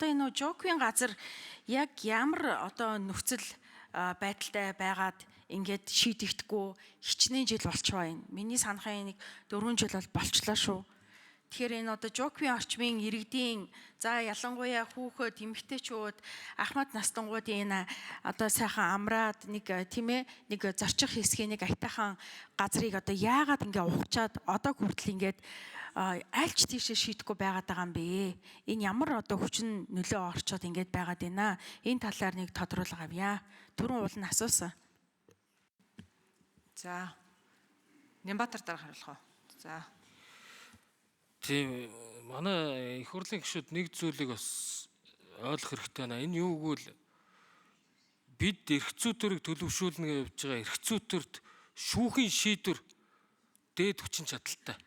Одоо энэ нөө Жоквийн газар яг ямар одоо нөхцөл байдалтай байгаад ингээд шийдэгдэхгүй хичнээн жил болчихоо байна. Миний санахын нэг 4 жил бол болчлоо шүү. Тэгэхээр энэ одоо Жоквийн орчмын иргэдийн, за, ялангуяа хүүхэд, эмэгтэйчүүд, ахмад настангуудын энэ одоо сайхан амраад нэг, тийм ээ, нэг зорчих хэсгийн нэг аятайхан газрыг одоо яагаад ингээ ухчаад одоо хүртэл ингээд альч тийшээ шийдэхгүй байгаад байгаа юм бэ? Энэ ямар одоо хүчин нөлөө орчоод ингээд байгаад байна? Энэ талаар нэг тодруулга авъя. Түрүүн уул нь асуусан. За. Нямбатар дараах хариулах уу? За. Тийм, манай их хурлын гишүүд нэг зүйлийг бас ойлгох хэрэгтэй байна. Энэ юу гэвэл бид эрх зүйн төлөвшүүлнэ гэж явж байгаа эрх зүйн шүүхийн шийдвэр дээд хүчин чадалтай.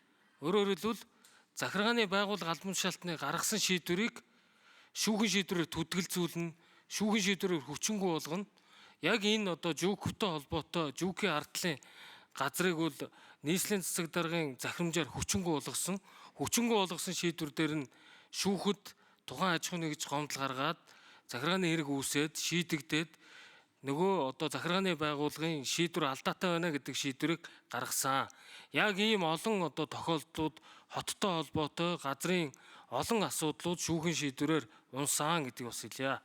Өөрөөр хэлбэл, захиргааны байгууллага албан тушаалтны гаргасан шийдвэрийг шүүхийн шийдвэрээр түдгэлзүүлнэ, шүүхийн шийдвэрээр хүчингүй болгоно. Яг энэ одоо Жуковтой холбоотой Жукийн ардлын газрыг бол нийслэлийн засаг даргын захирамжаар хүчингүй болгосон. Хүчингүй болгосон шийдвэр дээр нь шүүхэд тухайн аж ахуйн нэгж гомдол гаргаад, захиргааны хэрэг үүсээд, шийдэгдээд, нөгөө одоо захиргааны байгууллагын шийдвэр алдаатай байна гэдэг шийдвэрийг гаргасан. Яг ийм олон одоо тохиолдлууд, хоттой холбоотой газрын олон асуудлууд шүүхийн шийдвэрээр унсан гэдгийг бас хэлье.